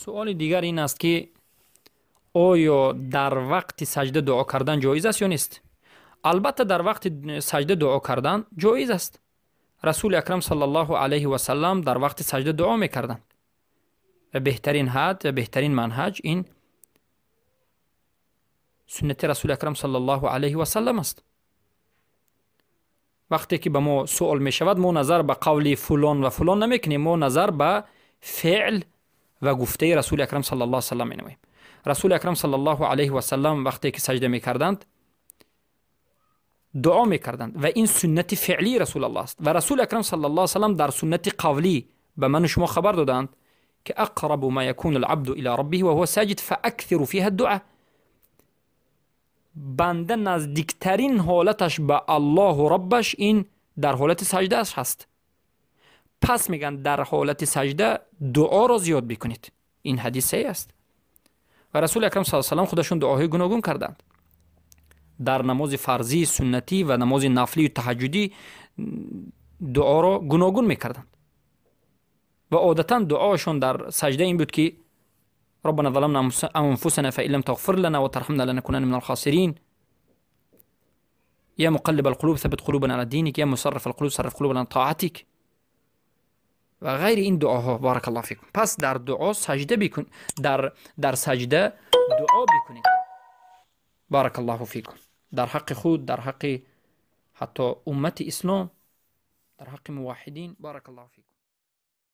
Суоли дигар ин аст, ки оё дар вақти саҷда дуо кардан ҷоиз аст ё нест? Албатта, дар вақти саҷда дуо кардан ҷоиз аст. Расули акрам саллаллоҳу алайҳи васаллам дар вақти саҷда дуо мекарданд ва беҳтарин ҳад ва беҳтарин манҳаҷ ин суннати Расули акрам саллаллоҳу алайҳи васаллам аст. Вақте ки ба мо суол мешавад, мо назар ба қавли фулон ва фулон намекунем, мо назар ба феъл ва гуфтаи Расули акрам саллаллоҳу саллам менамоем. Расули акрам саллаллоҳу алайҳи васаллам вақте ки саҷда мекарданд, дуо мекарданд ва ин суннати феълии Расулаллоҳ аст. Ва Расули акрам саллаллоҳу саллам дар суннати қавлӣ ба ману шумо хабар доданд, ки ақрабу ма якуну алабду ила раббиҳи ва ҳува саҷид фааксиру фиҳа дуа. Банда наздиктарин ҳолаташ ба Аллоҳу Роббаш ин дар ҳолати саҷдааш ҳаст. Пас мегӯянд, дар ҳолати саҷда дуоро зиёд бикунед. Ин ҳадис саҳеҳ аст. Ва Расули акрам саллаллоҳу саллам худашон дуоҳои гуногун карданд. Дар намози фарзӣ, суннатӣ ва намози нафлию таҳаҷҷудӣ дуоро гуногун мекарданд. Ва одатан дуоашон дар саҷда ин буд, ки ربنا ظلمنا أنفسنا فإن لم تغفر لنا وترحمنا لنكونن من الخاسرين، يا مقلب القلوب ثبت قلوبنا على دينك، يا مصرف القلوب صرف قلوبنا على طاعتك و غیر این دعاها. بارک الله فیکم. پس در دعا سجده بکن، در سجده دعا بکنید. بارک الله فیکم. در حق خود، در حق حتی امت اسلام، در حق موحدین. بارک الله فیکم.